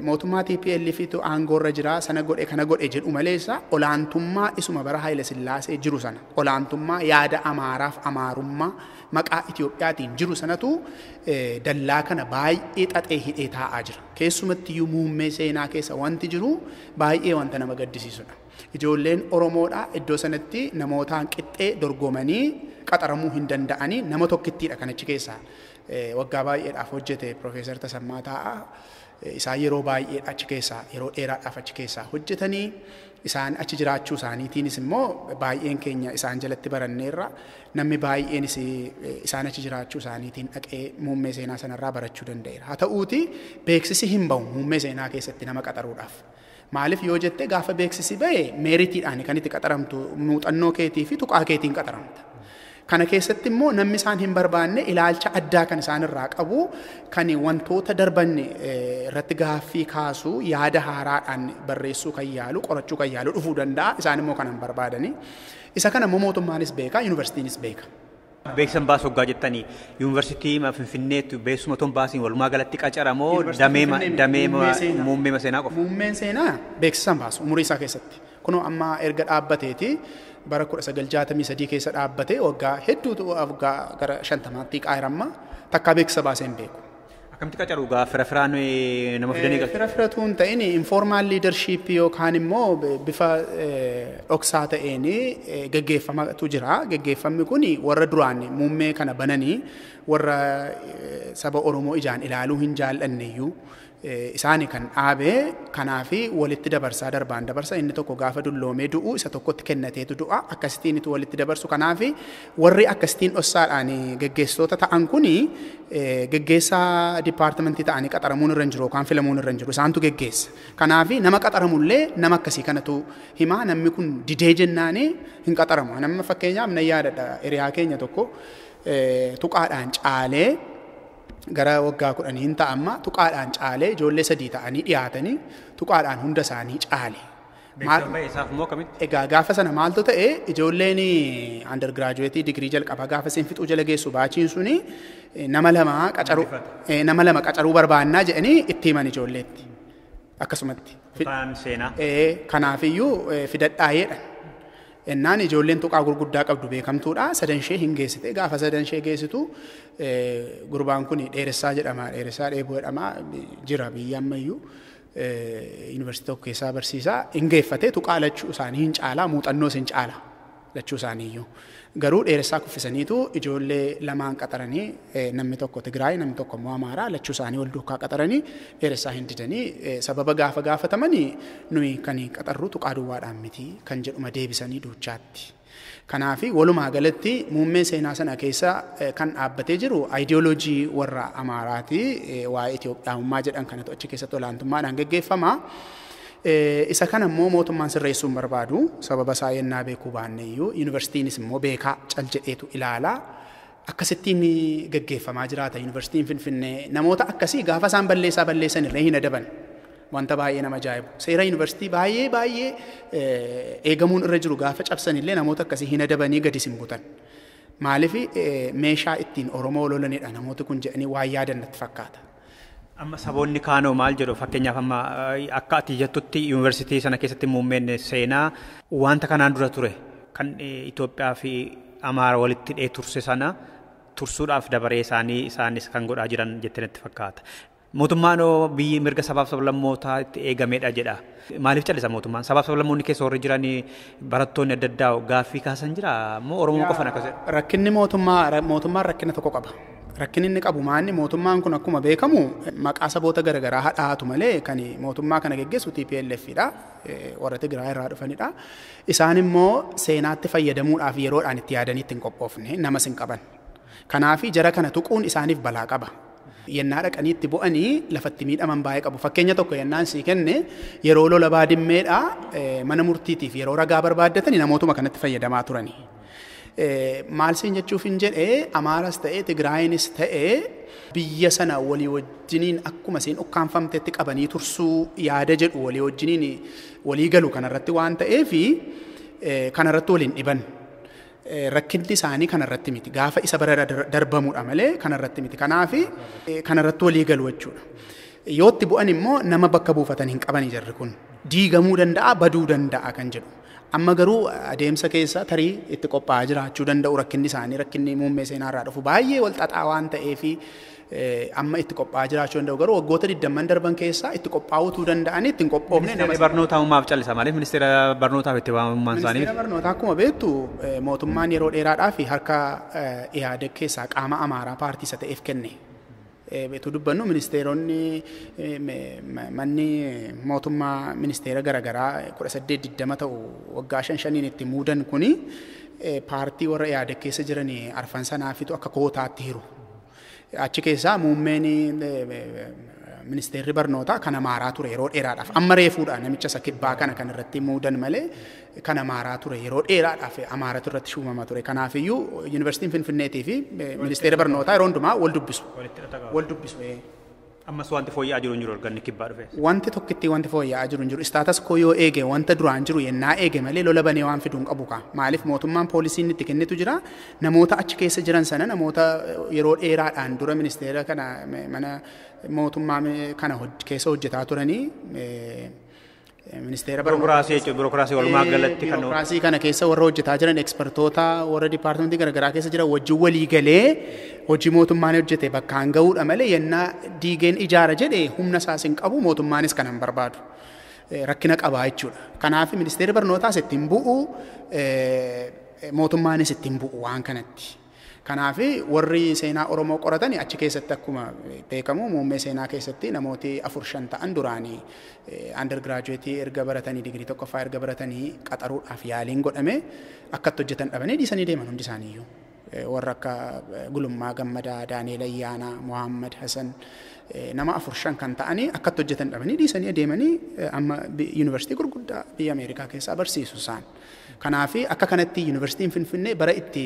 mootummaa TPLF tu aangoorra jira sana godhe kana godhe jedhu maleessa olaantummaa isuma bara Haayila Sillaasee jiru sana olaantummaa yaada Amaaraaf Amaarummaa maqaa Itiyoophiyaatiin jiru sanatu dallaa kana baay'ee xaxee hidhee taa'aa jira. Keessumattiyyuu muummee seenaa keessa wanti jiru baay'ee wanta nama gaddisiisudha. Ijoolleen Oromoodha iddoo sanatti namootaan qixxee dorgomanii qaxaramuu hin danda'anii nama tokkittiidha kan achi keessaa waggaa baay'eedhaaf hojjete Piroofeesar Tasammaa Taa'aa. Isaan yeroo baay'ee achi keessaa yeroo dheeraadhaaf achi keessaa hojjetanii isaan achi jiraachuu isaaniitiinis immoo baay'een keenya isaan jalatti baranneerra namni baay'eenis isaan achi jiraachuu isaaniitiin dhaqee muummee seenaa sanarraa barachuu danda'eera. Haa ta'uuti beeksisi hin bahu muummee seenaa keessatti nama qaxaruudhaaf. Maaliif yoo jette gaafa beeksisi bahe meeritiidhaan kan itti qaxaramtu muuxannoo keetii fi tuqaa keetiin qaxaramta. Kana keessatti immoo namni isaan hin barbaanne ilaalcha addaa kan isaan irraa qabu kan wantoota darban irratti gaaffii kaasuu yaada haaraadhaan barreessuu kan yaalu qorachuu kan yaalu dhufuu danda'a isaan immoo kan hin barbaadani. Isa kana immoo mootummaanis beeka yuunivarsiitiinis beeka. Beeksisan baasuu hoggaa jettanii yuunivarsiitii Finfinneetti beeksisuma otoo hin baasiin walumaa galatti qacaramoo damee muummee seenaa qofa? Muummeen seenaa beeksisan baasu umurii isaa keessatti. Kunoo amma erga dhaabbateeti bara 1963 keessa dhaabbate waggaa hedduutu waggaa gara 50tti qaayiramma takkaa beeksisa baasee hin beeku. Akkamitti qacaru gaa fira firaan nama fidanii galchu? Fira firatu hin ta'in informal leadership yookaan immoo bifa dhoksaa ta'een geggeeffamatu jira. Geggeeffamni kun warra duraan muummee kana bananii warra saba Oromoo ijaan ilaaluu hin jaallanne iyyuu isaani kan dhaabe kanaafi walitti dabarsaa darbaan dabarsa inni tokko gaafa dulloomee du'u isa tokkotti kennateetu du'a akkasitiin itu walitti dabarsu kanaafi warri akkasitiin dhossaadhaan geggeessitoota ta'an kuni geggeessaa dipaartimentii ta'anii qaxaramuun irra hin jiru yookaan filamuun irra hin jiru isaantu geggeessa. Kanaafi nama qaxaramullee nama akkasii kanatu himaa namni kun didee jennaani hin qaxaramu. Nama fakkeenyaaf nan yaadadha hiriyaa keenya tokko tuqaadhaan caalee gara waggaa 10 hin ta'amma tuqaadhaan caalee ijoollee 3 ta'anii dhiyaatanii tuqaadhaan hunda isaanii caale. Egaa gaafa sana maaltu ta'e ijoolleen undergraduate digirii jalqabaa gaafa isheen fixuu jala geessu baachiin suni nama lama qacaruu barbaannaa jedhanii itti himan ijoolleetti. Akkasumatti. Kanaafiyyuu fidadhaa jedhan. Innaan ijoolleen tuqaa gurguddaa qabdu beekamtuudha. Sadan ishee hin geessite. Gaafa sadan ishee geessitu gurbaan kun Dheeressaa jedhama. Dheeressaa Dheeboo jedhama. Jira biyya ammayyuu yuunivarsiitii tokko keessaa barsiisaa. Hin geeffate tuqaa lachuu isaanii hin caalaa muuxannoos hin caala lachuu isaaniiyyuu. Garuu Dheeressaa kuffisaniitu ijoollee lamaan qaxaranii namni tokko Tigraay namni tokko immoo Amaaraa lachuu isaanii wal duukaa qaxaranii Dheeressaa hin didanii sababa gaafa gaafatamanii nuyi kan qaxarru tuqaa duwwaadhaan miti kan jedhuma deebisanii duuchaatti. Kanaafi walumaa galatti muummee seenaa sana keessa kan dhaabbatee jiru aayidiyooloojii warra Amaaraati waa'ee Itoophiyaamummaa jedhan kanatu achi keessatti olaantummaadhaan geggeeffama. Isa kana immoo mootummaan sirreessuu hin barbaadu sababa isaa yennaa beekuu baanne iyyuu yuunivarsiitiinis immoo beekaa cal jedheetu ilaala. Akkasittiin geggeeffamaa jiraata yuunivarsiitiin Finfinnee namoota akkasii gaafa isaan balleessaa balleessan illee hin adaban. Wanta baay'ee nama ajaa'ibu. Seera yuunivarsiitii baay'ee baay'ee eegamuun irra jiru gaafa cabsan illee namoota akkasii hin adabanii gadis hin butan. Maaliif meeshaa ittiin Oromoo lolanidha namooti kun jedhanii waan yaadan natti fakkaata. Amma saboonni kaanoo maal jedhu fakkeenyaaf amma akka ati jettutti yuunivarsiitii sana keessatti muummeen seenaa wanta kanaan dura ture kan Itoophiyaa fi Amaara walitti hidhee turse sana tursuudhaaf dabaree isaanii isaanis kan godhaa jiran jettee natti fakkaata. Mootummaan biyyi mirga sabaaf sablammootaa itti eegamedha jedha. Maaliif callisa mootummaan? Sabaaf sablammoonni keessa warri jiran barattoonni adda addaa gaaffii kaasan jira moo Oromoo qofan akkas jedha? Rakkinni mootummaan rakkina tokko qaba. Rakkinni inni qabu maanni mootummaan kun akkuma beekamu maqaa saboota garaagaraa hadhaatu malee kan mootummaa kana geggeessu TPLF dha. Warra Tigraay irraa dhufanidha. Isaan immoo seenaatti fayyadamuudhaaf yeroodhaan itti yaadanii ittiin qophoofne namas hin qaban. Kanaaf jara kana tuquun isaaniif balaa qaba. Yennaa dhaqanii itti bu'anii lafatti miidhaman baay'ee qabu. Fakkeenya tokko yennaan sii kenne yeroo lola baadimmeedha mana murtiitiif yeroo ragaa barbaaddatanii namootuma kanatti fayyadamaa turani. Maal siin jechuuf hin jedhee Amaaras ta'ee Tigraayinis ta'ee biyya sana walii wajjiniin akkuma isiin ukkaanfamtetti qabanii tursuu yaada jedhu walii wajjiniin walii galu kanarratti waan ta'eefi kanarratti waliin dhiban. Rakkinni isaanii kanarratti miti. Gaafa isa bara darbamuudha malee kanarratti miti. Kanaaf kanarratti walii galu jechuudha. Yoo itti bu'an immoo nama bakka buufatan hin qabanii jarri kun. Diigamuu danda'a, baduu danda'a kan jedhu. Amma garuu adeemsa keessa tarii itti qophaa'aa jiraachuu danda'u rakkinni isaanii rakkinni muummee seenaarraa dhufu baay'ee wal xaxaa waan ta'eefi amma itti qophaa'aa jiraachuu danda'u garuu waggoota 20 darban keessaa itti qophaa'uutuu danda'anii ittiin qophoofne nama. Ministeera barnootaa maaf callisa maaliif ministeera barnootaaf itti waamamummaan isaanii? Ministeera barnootaa akkuma beektu mootummaan yeroo dheeraadhaaf harka Ihaadeg keessaa qaama Amaaraa paartii isa ta'eef kenne. Beektu dubbannu ministeeronni manni mootummaa ministeera garaagaraa 18-20 ta'u waggaa 5-5 itti muudan kuni paartii warra Ihaadeg keessa jiran arfan sanaafitu akka kootaatti hiru. Achi keessaa muummeen ministeerri barnootaa kan Amaaraa ture yeroo dheeraadhaaf. Amma reefuudha namicha isa kibbaa kana kan irratti muudan malee kan Amaaraa ture yeroo dheeraadhaaf Amaaratu irratti shuumama ture. Kanaafiyyuu Yuunivarsiitiin Finfinneetii fi ministeerri barnootaa yeroo hundumaa wal dubbisu. Wal dubbisu. Ammas wanti fooyya'aa jiru hin jiru erga inni kibbaa dhufe. Wanti tokkitti wanti fooyya'aa jiru hin jiru. Istaatas koo yoo eege wanta duraan jiru yennaa eege malee lola banee waan fiduu hin qabu kaa. Maaliif mootummaan poolisiin itti kennitu jira. Namoota achi keessa jiran sana namoota yeroo dheeraadhaan dura ministeera kana mana mootummaa kana keessa hojjetaa turanii ministeera barnootaa birookiraasii walumaa galatti kan birookiraasii kana keessa warra hojjetaa jiran ekspertoota warra dipaartimentii garaagaraa keessa jiran wajjin walii galee hojii mootummaan hojjete bakkaan ga'uudha malee yennaa diigeen ijaara jedhe humna isaas hin qabu mootummaanis kana hin barbaadu. Rakkina qabaa jechuudha. Kanaaf ministeerri barnootaas ittiin bu'u mootummaanis ittiin bu'u waan kanatti. Kanaaf warri seenaa Oromoo qoratan achi keessatti akkuma beekamu muummee seenaa keessatti namooti 4-5 ta'an duraanii undergraduate erga baratanii digirii tokkoffaa erga baratanii qaxaruudhaaf yaaliin godhame akkatti hojjetan dhabanii dhiisanii deeman hundi isaaniiyyuu. Warra akka Gulummaa Gammadaa, Daani'el Ayyaanaa, Muhammad Hasan nama 4-5 kan ta'anii akkatti hojjetan dhabanii dhiisanii deemanii amma yuunivarsiitii gurguddaa biyya Ameerikaa keessaa barsiisu isaan. Kanaaf akka kanatti yuunivarsiitiin Finfinnee bara itti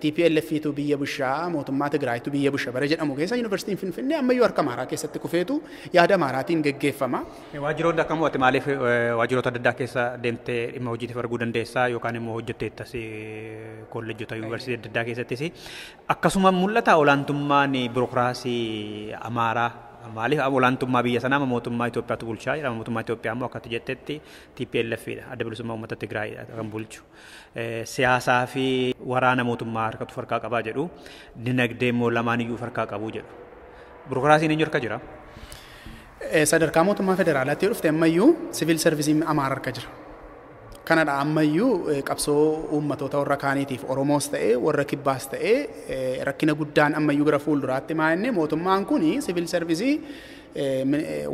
TPLF tu biyya bushaa mootummaa Tigraayitu biyya bushaa bara jedhamu keessa yuunivarsiitiin Finfinnee ammayyuu harka Amaaraa keessatti kufeetu yaada Amaaraatiin geggeeffama. Waajjiroonni akkam ati maaliif waajjiroota adda addaa keessa deemtee dhimma hojiitiif arguu dandeessaa yookaan immoo hojjetteettas kolleejjota yuunivarsiitii adda addaa keessattis akkasuma mul'ata olaantummaan birookiraasii Amaaraa maaliif olaantummaa biyya sanaa mootummaa Itoophiyaatu bulchaa jira. Mootummaa Itoophiyaa immoo akkatti jettetti TPLF dha. Adda bilisummaa uummata Tigraay kan bulchu. Siyaasaa fi waraana mootummaa harkatu farkaa qabaa jedhu. Dinagdee immoo lamaan iyyuu farkaa qabu jedhu. Birookiraasiin eenyu harka jira? Sadarkaa mootummaa federaalaatti yoo dhufte ammayyuu siviil sarvisiin Amaara harka jira. Kanadha ammayyuu qabsoo uummattoota warra kaaniitiif Oromoos ta'ee warra Kibbaas ta'ee rakkina guddaan ammayyuu gara fuulduraatti maa'inni mootummaan kun siviil sarvisii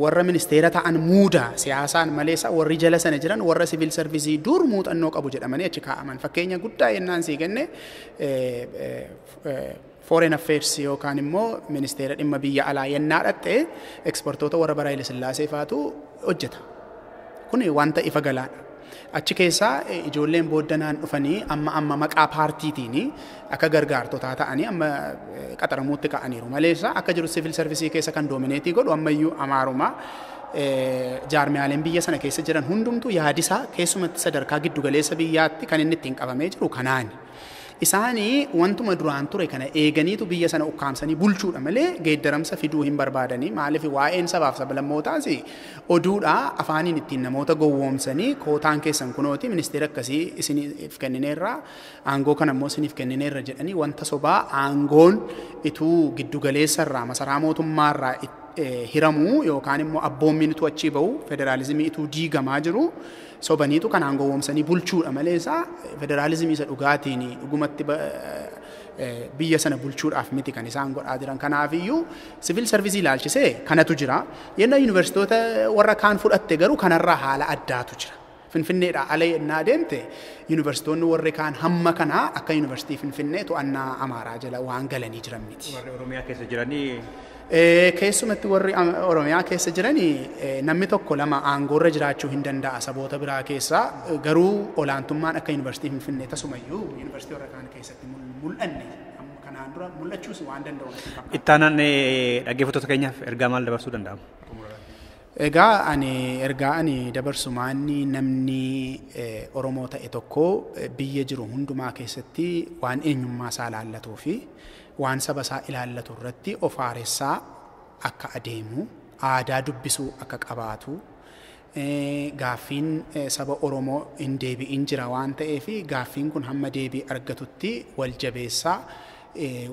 warra ministeera ta'an muuda siyaasaan maleessa warri jala sana jiran warra siviil sarvisii dur muuxannoo qabu jedhamanii achi kaa'aman. Fakkeenya guddaa yennaan sii kenne foreign affairs yookaan immoo ministeera dhimma biyya alaa yennaa dhatte ekspertoota warra bara Haile Sillaasee faatu hojjeta. Kun wanta ifa galaadha. Achi keessaa ijoolleen booddanaan dhufanii amma maqaa paartiitiin akka gargaartotaa ta'anii amma qaxaramuutti ka'aniiru. Maleessa akka jiru siviil sarvisii keessa kan doomineetii godhu ammayyuu Amaaruma. Jaarmiyaaleen biyya sana keessa jiran hundumtuu yaadisaa keessumatti sadarkaa giddugaleessa biyyaatti kan inni ittiin qabamee jiru kanaani. Isaanii wantuma duraan ture kana eeganiitu biyya sana ukkaamsanii bulchuudha malee geeddaramsa fiduu hin barbaadanii. Maaliif waa'een sabaaf sablammootaas oduudha afaaniin ittiin namoota gowwoomsanii kootaan keessan kunooti ministeera akkasii isiniif kennineerra aangoo kana immoo isiniif kennineerra jedhanii wanta sobaa aangoon ituu giddugaleessarraa masaraa mootummaarraa hiramuu yookaan immoo abboommiin ituu achii bahu federaalizimii ituu diigamaa jiru sobaniitu kanaan gowwoomsanii bulchuudha malee isaa federaalizimii isa dhugaatiin dhugumatti biyya sana bulchuudhaaf miti kan isaan godhaa jiran. Kanaafiyyuu siviil sarvisii ilaalchisee kanatu jira. Yennaa yuunivarsiitoota warra kaan fudhatte garuu kanarraa haala addaatu jira. Finfinneedhaa ala yennaa deemte yuunivarsiitoonni warri kaan hamma kanaa akka yuunivarsiitii Finfinnee to'annaa Amaaraa jala waan galanii jiran miti. Warri Oromiyaa keessa jiranii Keessumatti warri Oromiyaa keessa jiranii namni tokko lama aangoorra jiraachuu hin danda'a saboota biraa keessaa garuu olaantummaan akka yuunivarsiitii Finfinnee tasumayyuu yuunivarsiitii warra kaan keessatti mul'anne kanaan dura mul'achuus waan danda'u. Ittaanaan dhaggeeffattoota keenyaaf ergaa maal dabarsuu danda'ama? Egaa ani ergaa ani dabarsu maanni namni Oromoo ta'e tokko biyya jiru hundumaa keessatti waan eenyummaa isaa ilaallatuu fi waan saba isaa ilaallatu irratti of haaressaa akka adeemu, aadaa dubbisuu akka qabaatu, gaaffiin saba Oromoo hin deebi'in jira waan ta'eef gaaffiin kun hamma deebii argatutti wal jabeessaa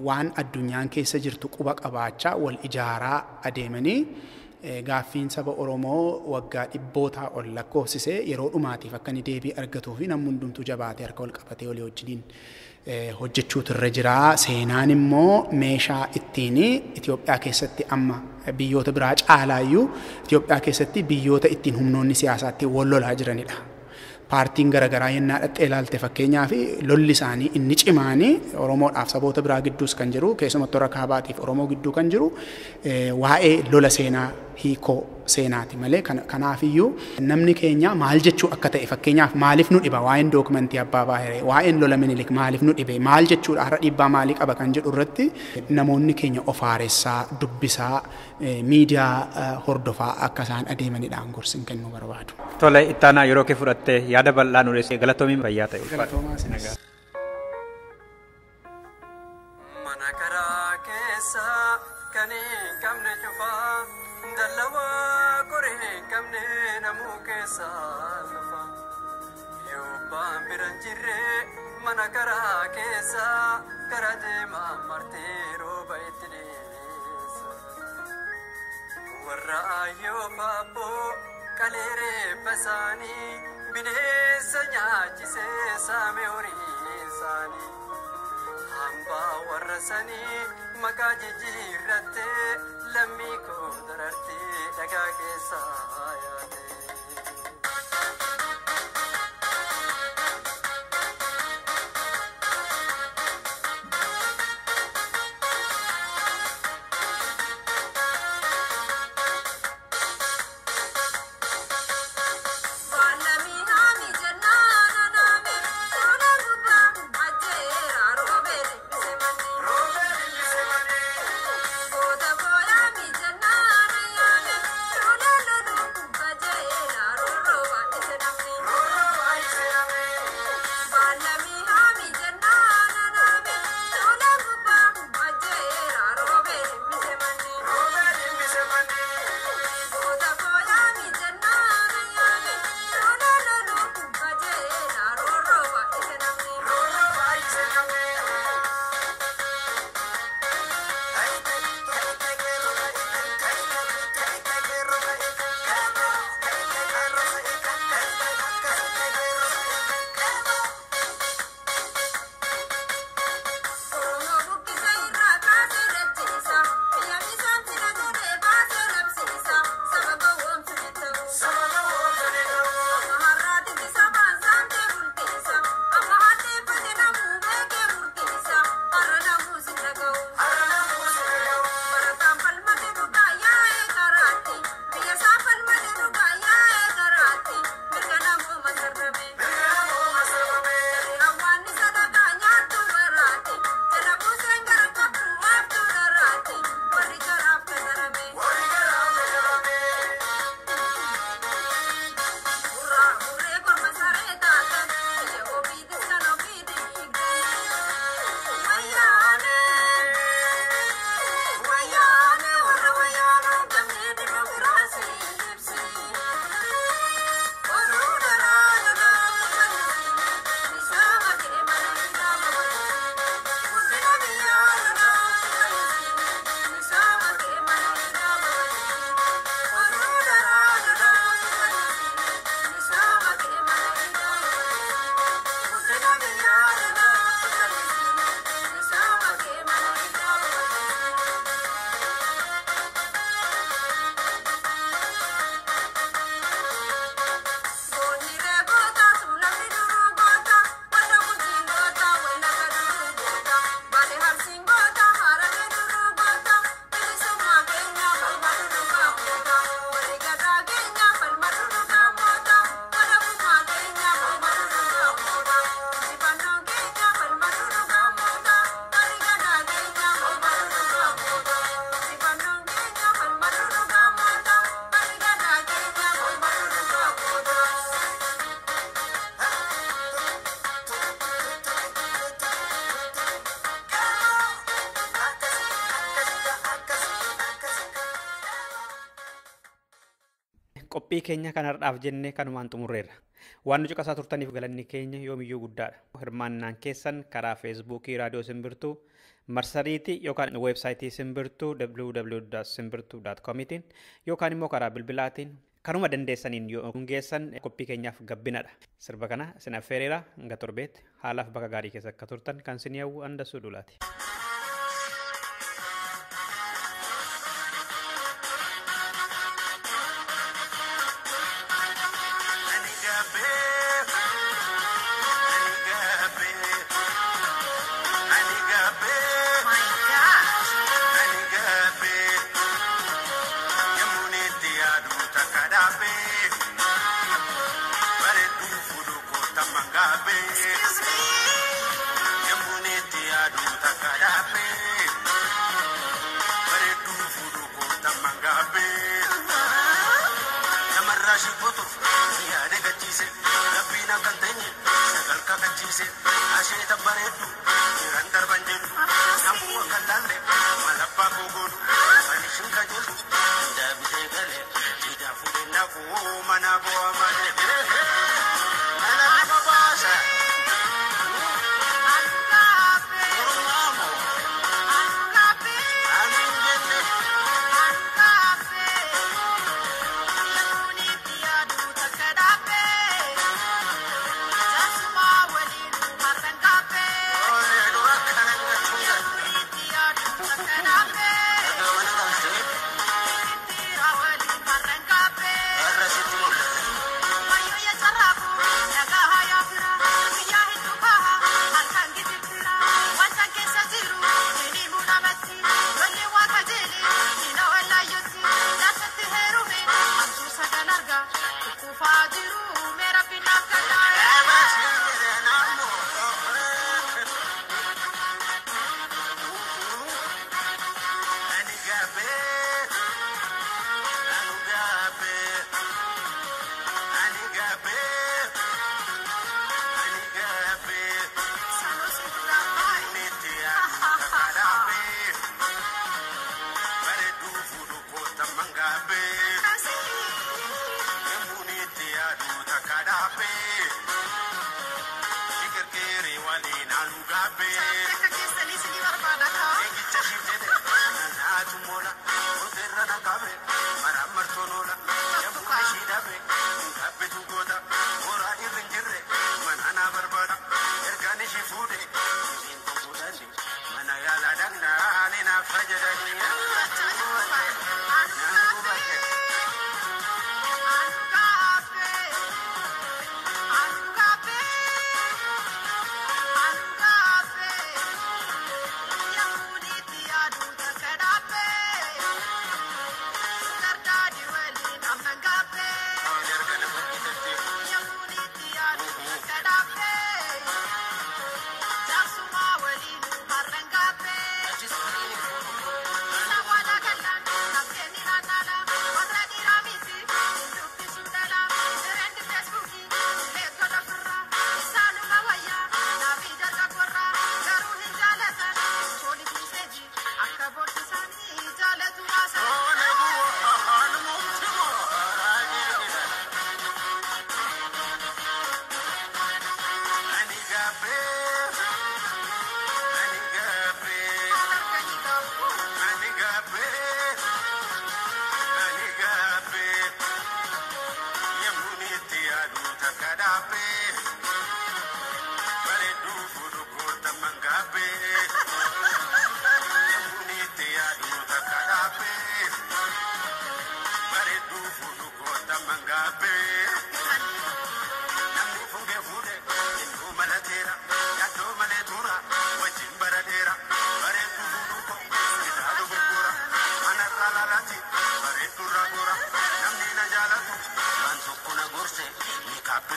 waan addunyaan keessa jirtu quba qabaachaa wal ijaaraa adeemanii gaaffiin saba Oromoo waggaa dhibbootaa ol lakkoofsisee yeroo dhumaatiif akka inni deebii argatuu fi namni hundumtuu jabaatee harka wal qabatee walii wajjiniin hojjechuutu irra jira. Seenaan immoo meeshaa ittiin Itoophiyaa keessatti amma biyyoota biraa caalaayyuu Itoophiyaa keessatti biyyoota ittiin humnoonni siyaasaa ittiin wal lolaa jiranidha. Paartiin garaagaraa yennaa dhaxxee ilaalte fakkeenyaaf lolli isaanii inni cimaanii Oromoodhaaf saboota biraa gidduus kan jiru keessumattuu warra kaabaatiif Oromoo gidduu kan jiru waa'ee lola seenaa hiikoo seenaati malee kanaafiyyuu namni keenya maal jechuu akka ta'e fakkeenyaaf maaliif nu dhiba waa'een dookumentii Abbaa Baahiree waa'een lola Minilik maaliif nu dhibe maal jechuudha har'a dhiibbaa maalii qaba kan jedhu irratti namoonni keenya of haaressaa dubbisaa miidiyaa hordofaa akka isaan adeemanidhaan gorsin kennuu barbaadu. Tole ittaanaa yeroo kee fudhatte yaada bal'aa nu dhiyeesse galatoomi fayyaa ta'e. Galatoomaa isinis. Mana karaa keessaa kan hin qabne cufaa dallawaa koree hin qabne namuu keessaa lafa. Yoobbaan bira hin jirre mana karaa keessaa karaa deemaa martee rooba itti dhiyeessa. Warra ayyoo faabboo qalee reebba isaanii bineensa nyaachisee saame horii isaanii. Hambaa warra sanii maqaa jijjiirrattee lammii koo darartee dhagaa keessaa yaate. Qophii keenya kanarraaf jennee kanumaan xumurreerra. Waan nu caqasaa turtaniif galanni keenya yoomiyyuu guddaadha. Hirmaannaan keessan karaa Feesbuukii Raadiyoo Simbirtuu, marsariitii yookaan weebsaayitii Simbirtuu www.simbirtuu.comitiin yookaan immoo karaa bilbilaatiin kanuma dandeessaniin yoo geessan qophii keenyaaf gabbinadha. Sirba kana isin affeereera hanga torbeetti haalaaf bakka gaarii keessa akka turtan kan isin hawwu Andasuu Duulaati.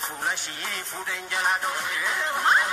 Fuula ishii fuudheen jalaa dhoofee.